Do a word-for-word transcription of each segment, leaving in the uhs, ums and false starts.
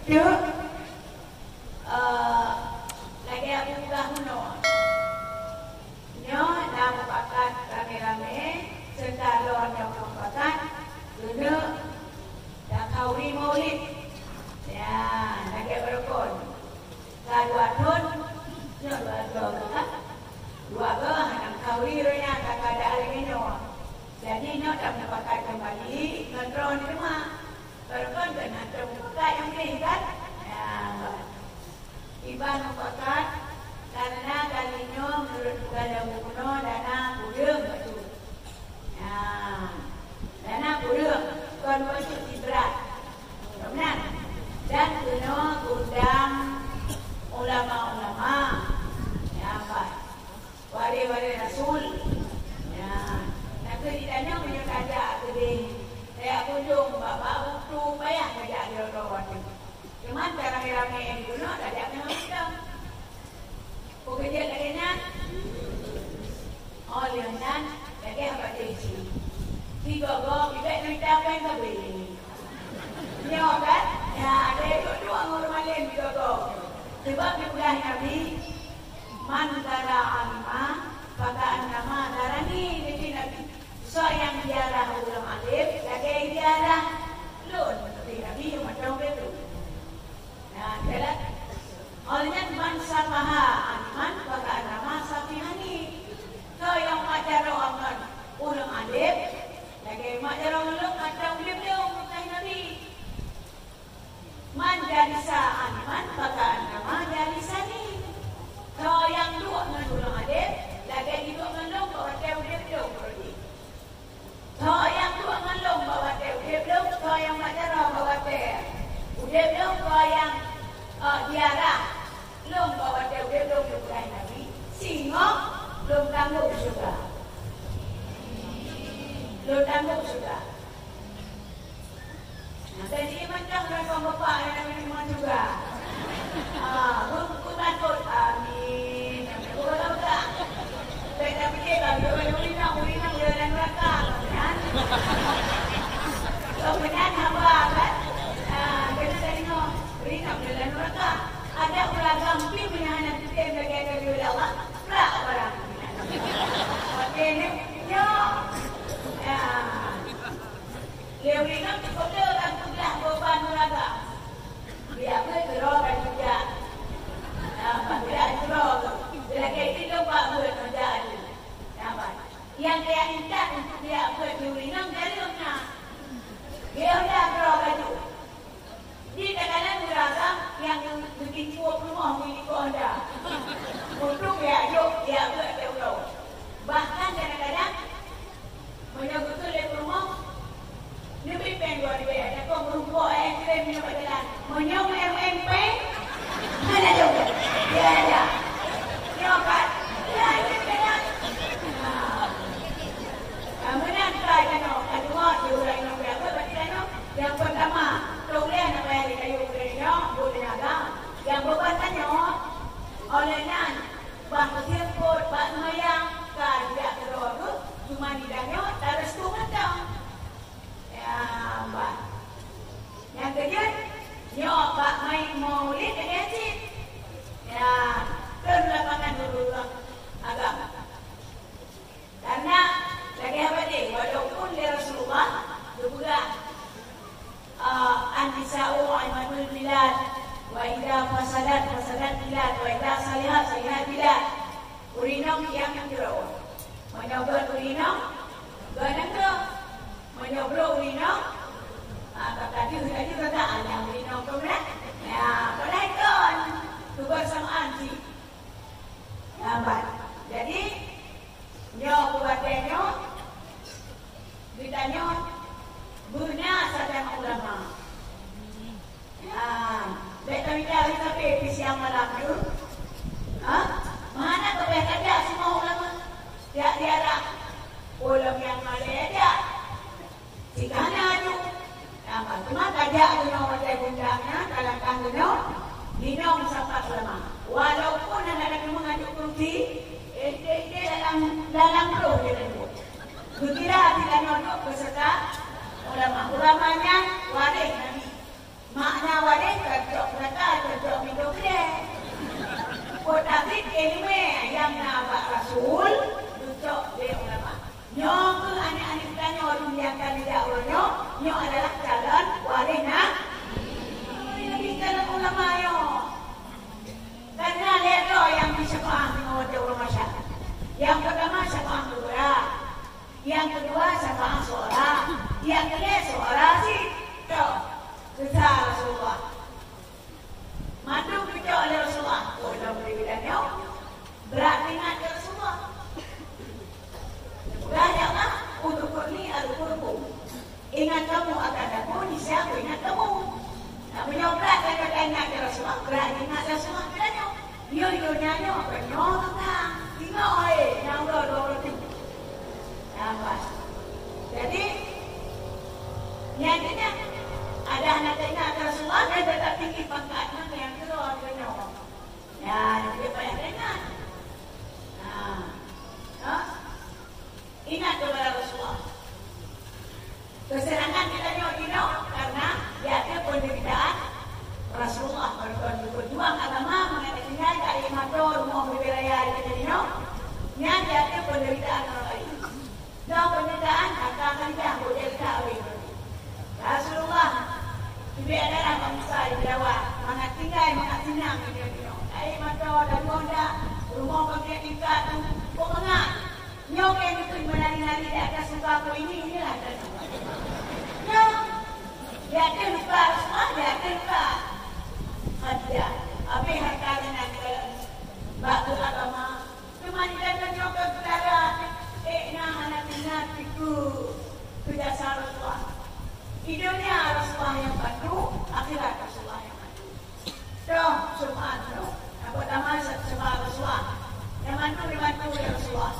Teuk, eh, lagèe Abu peugah bunoe. Nyoe na mupakat ramé-ramé, seureuta lôn nyang mupakat keuneuk takhauri Maulid. Ya, lagèe beurukon. Ka dua thôn, nyoe dua thôn, kan? Dua boh hana khauri roh nyan ka, ka ada lagèe nyoe. Jadi, nyoe tamupakat keumbali ngon droe teuma. Beurukon keunan tamupakat nyang udeh, kan? Ya, iban mupakat, karena kali nyoe meunurot peugah lé gubunur dana kureueng bacut. Nah, dana kureueng, kon bacut jih brat. Meunan. Dan keunoe undang ulama-ulama nyang ba waréh-waréh rasul. Nah, na kheueh jitanyong meunyoe tajak keudeh, tajak kunjong bak, bak butu payah tajak di loloe watèe. Cuman ka ramé-ramé di gunong tajak keunoe mantong. Peue keujeuet lagèe nyan? Oh, lheueh nyan, lagèe haba teuh cit. Sigoe-goe, bibèk neumita péng sabe. Nyoe kan? Ya, ada duek-duek ngon ureueng malém sigoe-goe. Sabab geupeugah Nabi, "Man zara alima, faka'annama zarani," kheun Nabi. Soe nyang ziarah ureueng além, lagèe ziarah lôn, kheun Nabi, mantong beutôi. Nah, jelas. Óh lheueh nyan, "Man safaha aliman, faka'annama safahani." Soe nyang mak jaroe ngon ureueng além, lagèe mak jaroe ngon lôn, mantong udép lôn, kheun Nabi. "Man jalasa aliman, faka'annama jalasani." Soe nyang duek ngon ureueng além, lagèe jiduek ngon lôn, bak watèe udép lôn, kheun Nabi. Soe nyang duek ngon lôn bak watèe udép lôn, soe nyang mak jaroe bak watèe udép lôn, soe nyang, eh, ziarah lôn bak watèe udép lôn, kheun Nabi, singoh lôn tanggong syeuruga. Lôn tanggong syeuruga. Nah, jadi mantong rakan bapak yang ada minuman juga. Ah, beu-, beutakot. Amin. Beutakot tak? Baik, tapi dia bagi orang urinong, urinong dia dalam neraka, kan? Kemudian haba, kan? Ah, kena tadi no, urinong dia dalam neraka. Ada uragam pih punya anak kita yang bagi-bagi oleh Allah, prak barang. Okey, ni, nyo. Ya. Lé ureueng inong cukôp le ureueng peugah boban uragam. Biak beuet keudroe ka jijak. Nah, bak jijak keudroe, lagèe jih lôn bak beuet ngon jak aju. Nah, ban. Nyang kaya intat untuk biak beuet di ureueng inong jareueng na. Geuh dah keudroe laju. Di takalon uragam nyang geutimpo peurumoh di likot honda. Untuk biak jok, biak beuet lé uroe. Bahkan kadang-kadang Meunyoe geuteuk lé peurumoh, neubri péng dua ribèe, takot meurumpok, eh, kirém minyeuk bak jalan. Meunyoe meu'en-meu'en péng, hana jok. Ya, ya. Nyoe kan? Ya, ya, ya. Ah. Ah, meunan ka jinoe, ka deungö di ureueng inong biak beuet, berarti tanyoe nyang peurtama, teuh ulèe na payah lé kayue ureueng inong, buet teunaga. Nyang beuban tanyoe, óh lheueh nyan, Bah meuseupôt bak seumayang, ka jijak keudroe geuh, cuma di tanyoe tarestu mantong. Ya, bah. Nyang keujeuet, nyoe bak mait Maulid lagèe cit. Ya, keu lapangan ureueng agam. Karena lagèe haba deh, walaupun lé Rasulullah geupeugah, ah, "An-nisa'u imadul bilad, wa idza fasadat, fasadat bilad, wa idza salihat, salihat bilad." Ureueng inong nyang keudroe. Meunyoe gèt ureueng inong, gèt nanggroe. Meunyoe brôk ureueng inong, ah, ka, ka deuh, ka deuh, ka, ka, ah, nyang ureueng inong tu, eh? Ya, padahai kon. Keubeusamaan cit. Lambat. Jadi, nyoe keu watèe nyoe, geutanyoe beuna sajan ulama. Ah, bèk tamita hari Sabé pih siang malam tu. Ha? Meuhana keubah tajak seumoe ulama. Jak ziarah. Ulôn nyang malèe jak. Sikahan aju. Nah, teuma tajak keunoe watèe gundang nyan, kalangkah keunoe, inong sapat ulama. Walaupun hana ka teumeuanjuk kursi, éh, éh, éh, dalam, dalam roh jeuet. Geukira geutanyoe duek beuseureuta ulama. Ulama nyan waréh Nabi. Makna waréh Kacok gata, kacok pintoe keudè. Peue tabit ileumèe nyang na bak rasul, geucok lé ulama. Nyoe keuh aneuk-aneuk geutanyoe ureueng nyang ka neujak uroe nyoe, nyoe adalah calon waréh na-, waréh Nabi, calon ulama nyoe. Karena lhèe droe nyang jisyafaat ngon watèe uroe mahsyar. Nyang peurtama syafaat kubra. Nyang keudua syafaat sughra. Nyang keulhèe sughra cit. Toh, keu sa Rasulullah. Mandum geucok lé Rasulullah. Oh, lom di bidang nyoe. Brat ingat keu Rasulullah. Peugah, "Ya Allah, udzukurni adzkurkum." Ingat kamu akan aku, niscaya aku ingat kamu. Nah, meunyoe brat ingat keu Rasulullah, brat ingat Rasulullah keu tanyoe. Nyoe donya nyoe, nyoe teuka. Ingat, eh, nyang uroe dua puluh tujuh. Nampak? Jadi, nyan keuh nyan. Adak hana teuingat keu Rasulullah, dan tetap tinggi pangkat, nyan nyang keudua donya. Ya, jadi payah teuingat. Nah. Ha? Ingat kepada Rasulullah. Keuserangan geutanyoe inoe karena di ateueh peunderitaan Rasulullah, meunyoe berjuang agama, mangat tinggai di mata rumoh leubeh raya di geutanyoe, nyan di ateueh peunderitaan ureueng laén. Nyoe peunderitaan harta Khadijah, buet jeuet that ureueng. Rasulullah, teubiet darah bak Musa di Jawa, mangat tinggai, mangat seunang di geutanyoe. Di mata, di rumoh dak, rumoh bagi tingkat tu, peue mangat. Nyoe keuh neukheun meunari-nari di ateueh suka ku ini, inilah keuh nyoe. Nyoe, di ateueh luka Rasulullah, di ateueh luka Khadijah. Habéh harta geutanyoe bak agama. Teuma di dalam nyoe keuh peukara, eh, na hana teuingat keu, keu jasa Rasulullah. Di donya Rasulullah nyang bantu, akhirat Rasulullah nyang bantu. Toh, syafaat nyoe. Nyang peurtama, syafaat Rasulullah. Nyang mandum dibantu lé Rasulullah.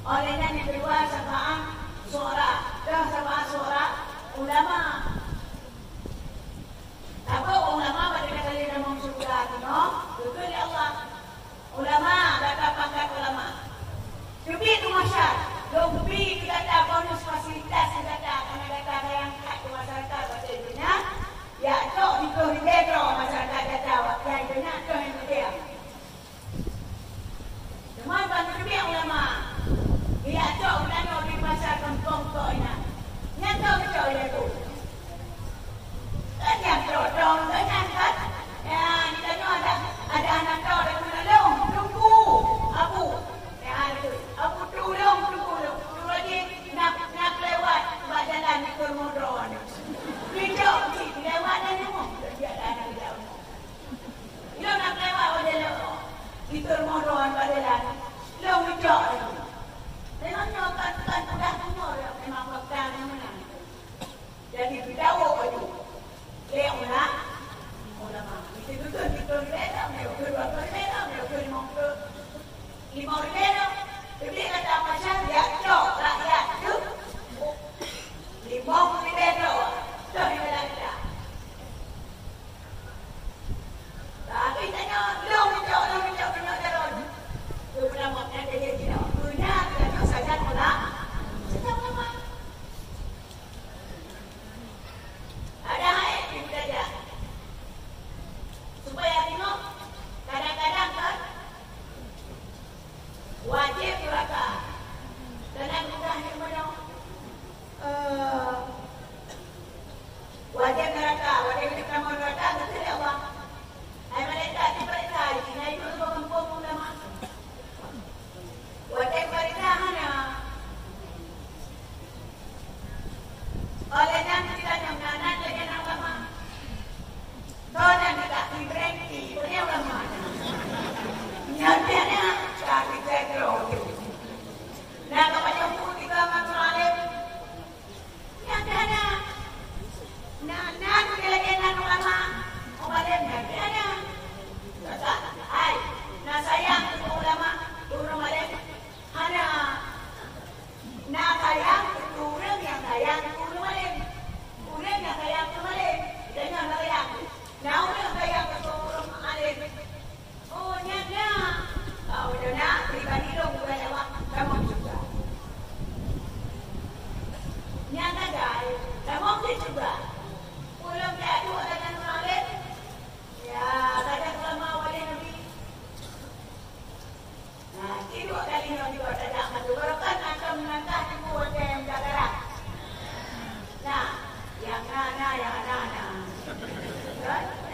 Óh lheueh nyan nyang keudua, syafaat sughra. Toh, syafaat sughra, ulama. Saboh ulama bak gata lé lam syeuruga nyoe, geukheun lé Allah. Ulama, gata pangkat ulama. Teubiet u mahsyar, lôn bi keu gata bonus fasilitas keu gata, karena gata nyang that keu masyarakat watèe nyan. Jak cok siplôh ribèe droe masyarakat gata, watèe nyan toh nyang peudeh. Teuma ban teubiet ulama, jak cok geutanyoe di pasar kampung kok inan. Nyan cok, cok ilèe bu. Kan nyan cok dong, kan nyan kan? Ya, geutanyoe ada, ada aneuk droe dari mana? Long, Teungku, Abu. Ya, Abu tulông, Teungku, Long. Teungku lagi nak, nak lewat bak jalan di Kormodo ni. Dijok cit, lewat dan nyoe. Jadi ada aneuk droe. Lôn na lewat watèe lôn, di Kormodo bak jalan. Lôn meucok lôn. Memang nyoe kan, kan peugah tunoe, memang fakta nyang meunan. Jadi, geudawok laju lé ulama, ulama. Itu betul, betul, betul, betul, betul, betul, betul, betul, betul, betul. Limong ribèe droe, teubiet gata pasar, jak cok rakyat tu. Limong ribèe droe, cok di dalam gata. Tapi tanyoe, lôn cok, lôn cok, lôn cok, lôn. Tu peunamoh nyan jadi jinoe. Guna geutanyoe sajan ulama. Sajan ulama. Ada hai, ibu saja. Supaya tengok, kadang-kadang kan, wajéb peurakah. Keunan Ada, ada, ada. Kan?